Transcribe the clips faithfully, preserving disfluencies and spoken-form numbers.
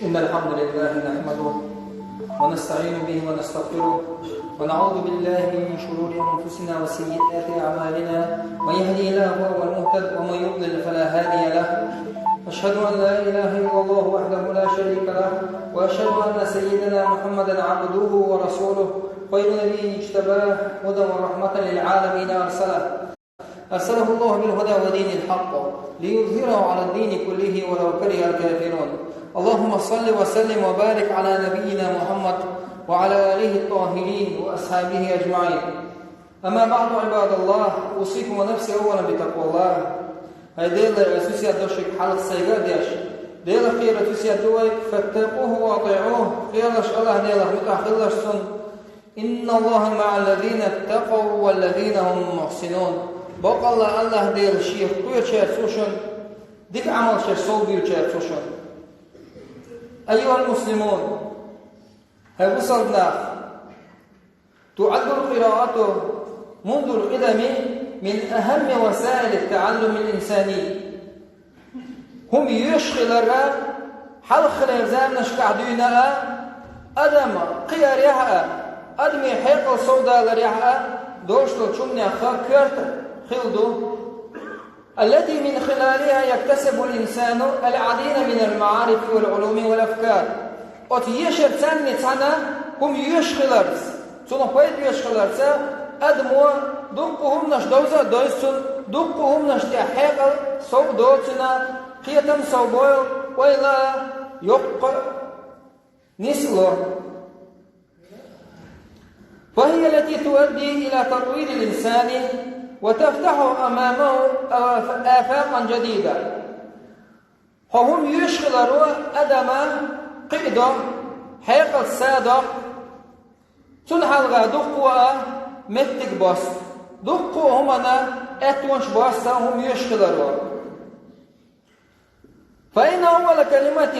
إن الحمد لله نحمده ونستعين به ونستغفره، ونعوذ بالله من شرور أنفسنا وسيئات أعمالنا. من يهده الله فهو المهتد، ومن يضلل فلا هادي له. أشهد أن لا إله إلا الله وحده لا شريك له، وأشهد أن سيدنا محمدا عبده ورسوله، خير نبي اجتباه، هدى ورحمة للعالمين أرسله. أرسله الله بالهدى ودين الحق ليظهره على الدين كله ولو كره الكافرون. اللهم صل وسلم وبارك على نبينا محمد وعلى آله الطاهرين وأصحابه أجمعين. أما بعد، عباد الله، أوصيكم ونفسي أولا بتقوى الله. Хьай Делера весият до шуга хьалха сайга а деш, Делах кхерар весият ду вай: فاتقوه وأطيعوه, кхералаш Аллаха, Делах муьтӀахь хилалаш Цунна. إن الله مع الذين اتقوا والذين هم محسنون. Бакъалла Аллаха Дела Шех кхоьручаьрца ву шуна, дика Ӏамалшца совбуьйлучаьрца ву шуна. أيها المسلمون, хӀай бусалба нах, تعد القراءة منذ القدم من أهم وسائل التعلم الإنساني. ХӀума йоьшуш хилар а, хьалхалера заманашкахь дуьйна а, адам кхиарехь а, адамийн хьекъал совдаларехь а долуш долчу хӀуманех коьрта хилла ду. التي من خلالها يكتسب الإنسان العديد من المعارف والعلوم والأفكار. Оцу ешарца цхьаьна хӀума йоьшуш хиларца, цунах пайда оьшуш хиларца, адамо дуккха хӀуманаш довза а довза цунна, дуккха хӀуманаш тӀехь хьекъал сов а доцуна, кхетам сов бойла, ойла а йоккха а нисло. فهي التي تؤدي إلى تطوير الإنسان وتفتح أمامه آف-، آفاقا جديدة. Хьо хӀума йоьшуш хиларо адама кхиадо, хьекъал садо, цунна хьалха дуккха а меттиг босса, дуккха а хӀуманна аьттонаш босса хӀума йоьшуш хиларо. فإن أول كلمة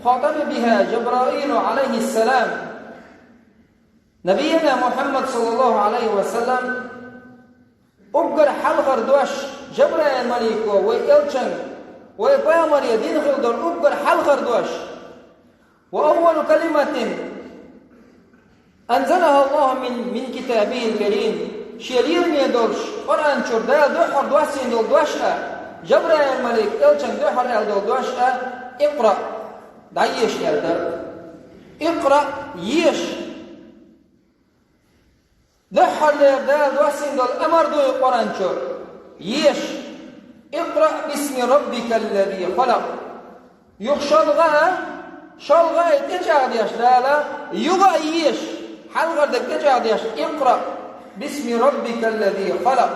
خاطب بها جبرائيل عليه السلام نبينا محمد صلى الله عليه وسلم, уггар хьалхара дош Жабраил малико вай элчанга, вай пайхамаре дина хилла долу уггар хьалхара дош. وأول كلمة أنزلها الله من، من كتابه الكريم. Шен лераме долуш Къуръан чуьра Дала дуьххьара доссийна долу дош а, Жабраил малик элчанга дуьххьара аьлла долу дош а: اقرأ, дӀаеша аьлла дара. اقرأ, еша. Дуьххьарлера Дала доссийна долу амар ду и Къуръан чуьра: еша. اقرأ باسم ربك الذي خلق. Юха шолгӀа а, шолгӀа а тӀечӀагӀдеш Дала, юха а еша, хьалхара дерг тӀечӀагӀдеш: اقرأ باسم ربك الذي خلق.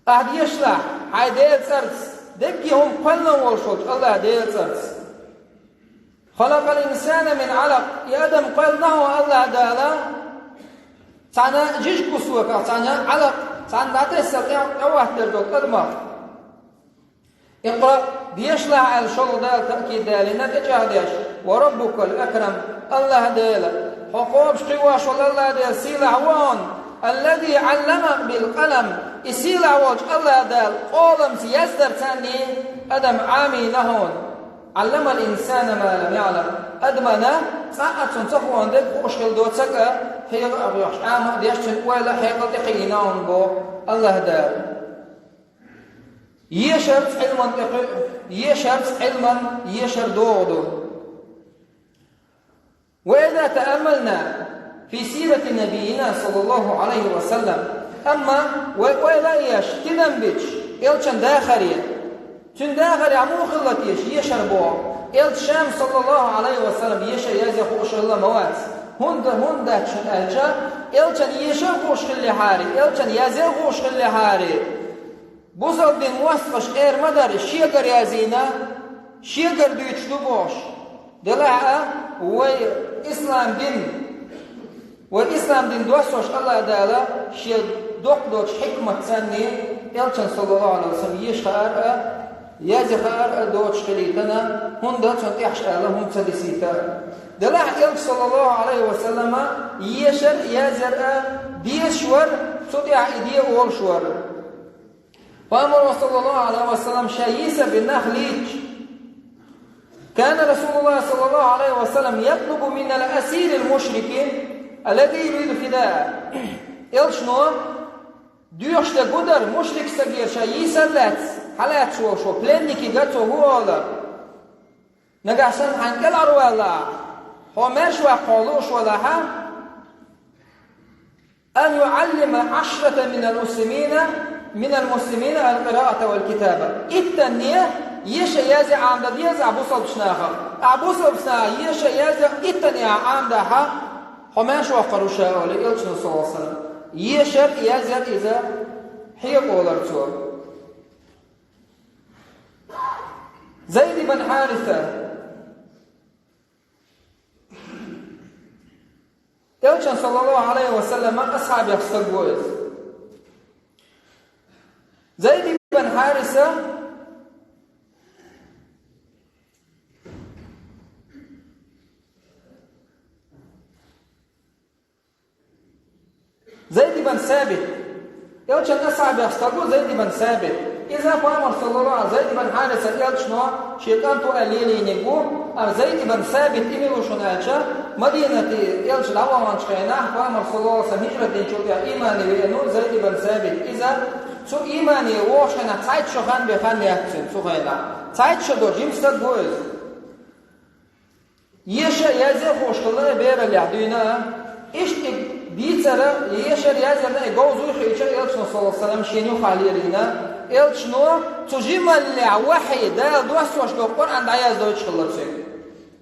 Ахьа дешалахь хьайн Делан цӀарца, дерриге хӀума кхоьллина волуш волчу АллахӀ Делан цӀарца. خلق الإنسان من علق. И адам кхоьллина хьуна АллахӀ Дала цхьана жижиг кусоках, цхьана Ӏалакъ, цхьана дӀатесна тӀе-, тӀехӀоттар долу адамах. اقرأ, дешалахь аьлла, шолгӀа Дала таъкид далийна тӀечӀагӀдеш: وربك الأكرم. АллахӀ Дела, хьо кхобуш кхиош волу АллахӀ Дела сийлахь ву хьуна. الذي علم بالقلم. И сийлахь волчу АллахӀ Дала къоламца яздарца адам Ӏамийна хьуна. علم الإنسان ما لم يعلم. Адамана цкъа а цунна ца хууш дерг хууш хилла доцург а, хьекъал а хьоьхуш, Ӏама а деш, цуьнан ойла а, хьекъал а тӀекхиийна хьуна боху АллахӀ Дала. Ешарца Ӏилман тӀекхуьу, ешарца Ӏилман ешар догӀу ду. وإذا تأملنا في سيرة نبينا صلى الله عليه وسلم. Амма вай ойла а еш, тидам бича элчан дахаре, цуьнан дахарехь муха хилла теша ешар боху? Элча ша-м, саллаллаху Ӏалайхи ва саллам, ешар, язъян хууш хилла ма вац. ХӀунда, хӀунда дац аьлча, элчан ешар хууш хиллехьара, элчан язъян хууш хиллехьара, бусалба дин мостагӀаша эр ма дара, шегара язйина, шегара дуьйцуш ду бохуш. Делахь а, вай ислам дин, вай ислам дин доссош АллахӀ Дала шен доккха долчу хьикмат санна, элчан, саллаллаху Ӏалайхи ва саллам, еша хаар а, язъян хаар а доцуш хилийтина, хӀунда цунна тӀехьаш ала хӀума ца дисийта. Делахь элча, саллаллаху Ӏалайхи ва саллама, ешар а, язъяр а дезаш вара, цу тӀехь и де олуш вара. Пайхамаро, саллаллаху Ӏалайхи ва саллам, ша йийсабина нах лийча, كان رسول الله صلى الله عليه وسلم يطلب من الأسير المشرك الذي يريد فداءه. Элчано доьхуш дерг дар, мушрик стагера ша йийсар лаьцна, хьалаьцаш волчо, пленникага цо хӀу олар: нагахь санна хьайна кӀелхьарвалахь, хьо маьрша ваккха лууш валахь, أن يعلم عشرة من المسلمين، من المسلمين القراءة والكتابة. Иттанна еша язъян Ӏамаде деза ахь бусалба нахах. Ахь бусалба наха еша язъян иттанна Ӏамадахь, хьо маьрша воккхур ву ша, олий Элчано, саллаллаху Ӏалайхи ва саллам. Ешар, язъяр иза хьекъолар цо. Зайд ибн Хьариса. Элчан, саллаллаху Ӏалайхи ва саллам, асхьабех стаг ву иза. Зайд ибн Хьариса. Зайд ибн Сабит. Элчан асхьабех стаг ву Зайд ибн Сабит. Иза пайхамар, саллаллаху Ӏалайхи ва саллам, Зайд ибн Хьариса Элчано шен кӀант ву аьлла лелийнарг ву, амма Зайд ибн Сабит, и мила ву шуна аьлча, Мадинате Элча дӀаваханчу хенахь, пайхамар, саллаллаху Ӏалайхи ва саллам, хӀижрат динчул тӀаьхьа иймане веана ву Зайд ибн Сабит. Иза цу иймане вогӀучу хенахь цхьайтта шо хан бен хан яц цуьнан цу хенахь. Цхьайтта шо долу жима стаг ву иза. Еша а, язъя а хууш хилла и бераллехь дуьйна а. Иштта и дийцар а, ешар а, язъяр а и говза вуй хиъча, Элчано, саллаллаху Ӏалайхи ва саллам, шена юххехь лелийна. Элчано цу жималлехь вахьий, Дала доссош долу Къуръан дӀаяздойтуш хилла цуьнга.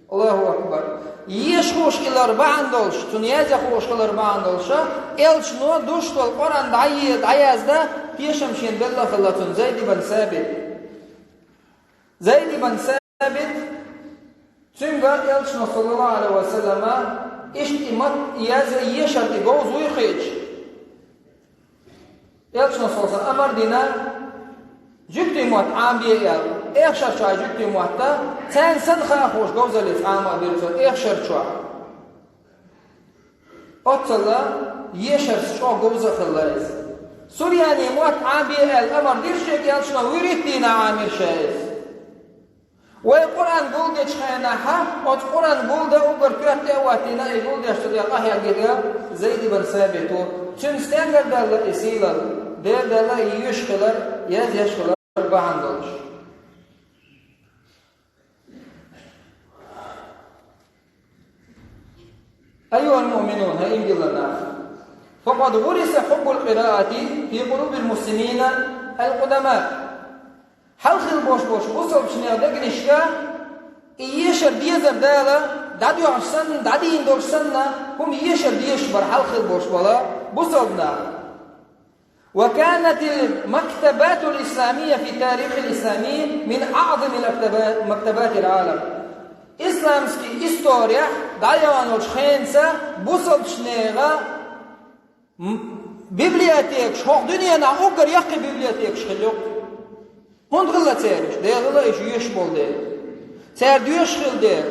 Аллаху акбар! Еша хууш хилар бахьана долуш, цунна язъя хууш хилар бахьана долуш, Элчано доссош долу Къуръан дӀае-, дӀаяздан тешам шена белла а хилла цунна Зайд ибн Сабит. Зайд ибн Сабит, цуьнга Элчано, саллаллаху Ӏалайхи ва саллама, иштта и ма-, язъя, ешар а и говза вуй хиъча, Элчано, саллаллаху Ӏалайхи ва саллам, амар дина, жуьгтийн мотт Ӏамабе аьлла. Эхашарчохь жуьгтийн мотт, царна санна хаа хууш говзаллица Ӏама а бира цо эхашарчохь. Оццул ешарца чӀогӀа говза а хилла иза. Сурьянийн мотт Ӏамабе аьлла амар дира шега Элчано, вуьрхӀитта дийнахь Ӏамийра ша иза. Вай Къуръан гулдечу хенахь, оцу Къуръан гулдан уггар коьрта тӀе а хӀоттийна, и гулдеш цу тӀе къахьегна Зайд ибн Сабит ву. Цуьнан стенгара даьлла и сийлалла, дера даьлла и йоьшуш хилар, язъеш хилар бахьана долуш. أيها المؤمنون, хӀай иман диллина нах, فقد غرس حب القراءة في قلوب المسلمين القدماء. Хьалха хилла болуш болчу бусалбачеран дегнашка и ешар дезар Дала, дӀадоьгӀуш санна, дӀадийна долуш санна, хӀума ешар дезаш бара хьалха хилла болуш болу бусалба нах. وكانت المكتبات الإسلامية في تاريخ الإسلام من أعظم المكتبات، مكتبات العالم. Исламский исторехь дӀаяьхьначу хенахь бусалбачу нехан м-, библиотекаш хӀокху дуьненахь уггар яккхий библиотекаш хилла ю. ХӀунда хилла церан уьш? Делахь уьш йоьшуш болу дела. Цара доьшуш хилла дела.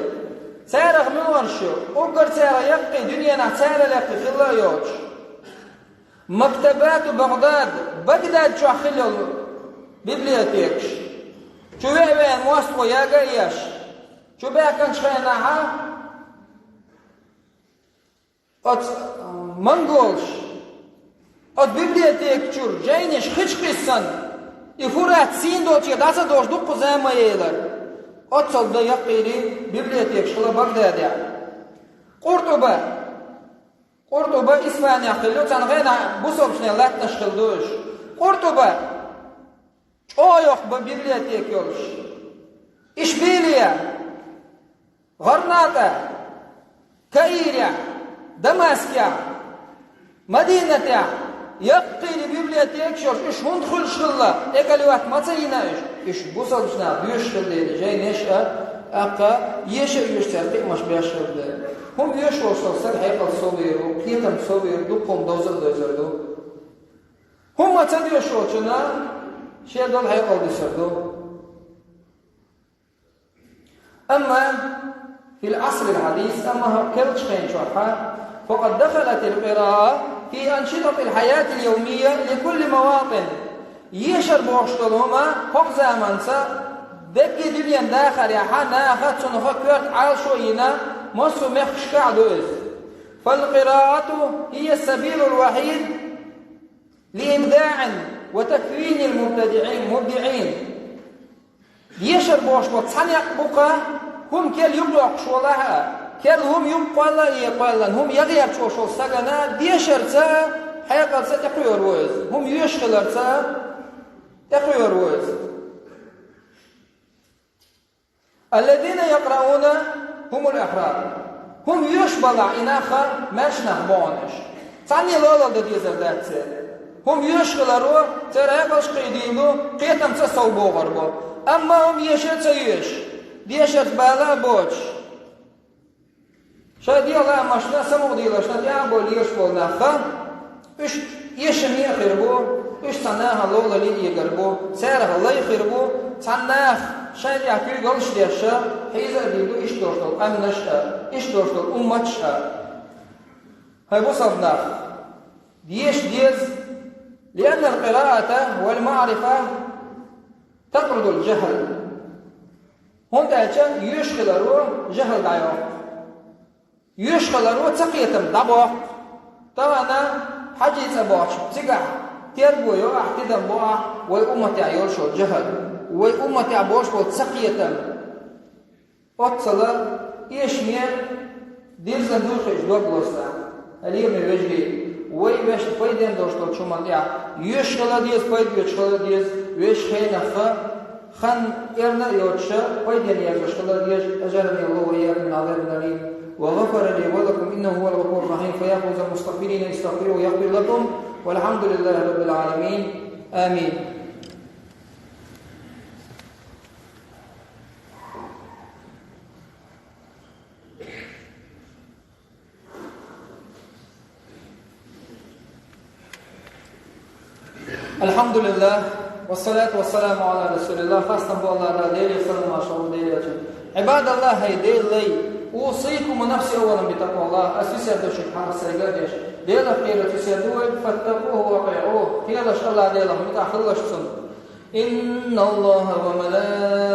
Царах муьлхарш ю, уггар царах яккхий, дуьненахь царал яккхий хилла а йоцуш. Мактабату Багдад, Багдад чохь хилла йолу библиотекаш. Чу веа-веана мостагӀа яга а еш. Чу баьхкинчу хенахь оцу, а, монголаш оцу библиотека чуьра жайнаш хи чу кхиссина, и Фурат сийна долчуьра дӀа ца долуш дуккха зама елира. Оццул дан яккхийрий библиотекаш хилла Багдадехь. Къуртуба. Къуртуба Испанехь хилла ю, цхьана хенахь бусалбачеран латтанаш хилла ду уьш. Къуртуба, чӀогӀа йоккха бан библиотека йолуш. Ишбилия, ГӀарнатӀа, Каирехь, Дамаскехь, Мадинатехь яккхийрий библиотекаш йолуш, уьш хӀунда хуьлуш хилла, тӀекӀел йотта ма ца йина уьш? Уьш бусалбачу наха доьшуш хилла дела, жайнаш а, тӀаккха еша а йоьшуш, цаьрга кхиамаш беш хилла дела. ХӀума йоьшуш волчу стага хьекъал совер ву, кхетам совер ву, дуккха хӀума довза а довзур ду. ХӀума ца доьшуш волчунна шен долу хьекъал дисар ду. أما في العصر الحديث, амма хӀокху керлачу хенахь, فقد دخلت القراءة في أنشطة الحياة اليومية لكل مواطن. Ешар бохуш долу хӀума хӀокху заманца Дерриге дуьнен дахарехьа наха цунах коьрта Ӏалашо а йина, массо а мехкашка а ду иза. فالقراءة هي السبيل الوحيد لإبداع وتكوين المبتدعين، مبدعين. Дешар бохуш болу цхьа некъ бу-кх, хӀума керла юкъайоккхуш волахь а, керла хӀума юкъа кхолла а е кхоьллина, хӀума ян гӀерташ волуш волу стагана дешарца а, хьекъалца а тӀекхоьрур ву иза, хӀума йоьшуш хиларца а тӀекхоьрур ву иза. الذين يقرؤون هم الأحرار. ХӀума йоьшуш балахь и нах маьрша нах бу хьуна уьш. Цхьанне лолла дан дезар дац церан. ХӀума йоьшуш хиларо церан хьекъалш а кхиийдийр ду, кхетамца а совбохур бу. Амма хӀума еша а ца езаш, дешарца бала а боцуш, шайн дегӀан лаамашна, самукъадийларшна тӀехь а бой лелаш болу нах, уьш эшаме а хир бу, уьш цхьана нахана лолла лиъ егар бу, царах лай хир бу, цхьана наха шайна тӀехь куьйгаллаш а деш, хьийза а дийр ду иштта долуш долу къаьмнаш а, иштта долуш долу умматаш а. ХӀай бусалба нах, деша деза, لأن القراءة والمعرفة تطرد الجهل. ХӀунда аьлча йоьшуш хиларо жахӀал дӀайоккху. Йоьшуш хиларо цакхетам дӀабоккху. Тахана хьаьжцӀа бохча цигахь терго йо ахь, тидам бо ахь вай умматехь йолуш йолу жахӀал, вай умматехь болуш болу цакхетам. Оццала эшаме дирзина дуй хиъча дог лоза. Лераме вежарий, вай вешан пайденна долуш долчу хӀуманна тӀехь йоьшуш хила деза, пайда оьцуш хила деза, вешан хенахь хан эрна а йоцуша, пайденна яздеш хила деза. أجرني الله وإياكم من عذاب أليم وغفر لي ولكم إنه هو الغفور الرحيم. فيا فوز المستغفرين، استغفروه يغفر لكم. والحمد لله رب العالمين. آمين. الحمد لله والصلاة والسلام على رسول الله. Хастам бу АллахӀ Дела, Деле салам а шо Деле чу. عباد الله, хӀай Делан лай, أوصيكم ونفسي أولا بتقوى الله. Ас весет ду шуьга хьалха сайга а деш, Делах кхерар весет ду вай, فاتقوه وأطيعوه. Кхелаш АллахӀ Делах, муьтӀахь хилалаш цунна. إن الله وملائكته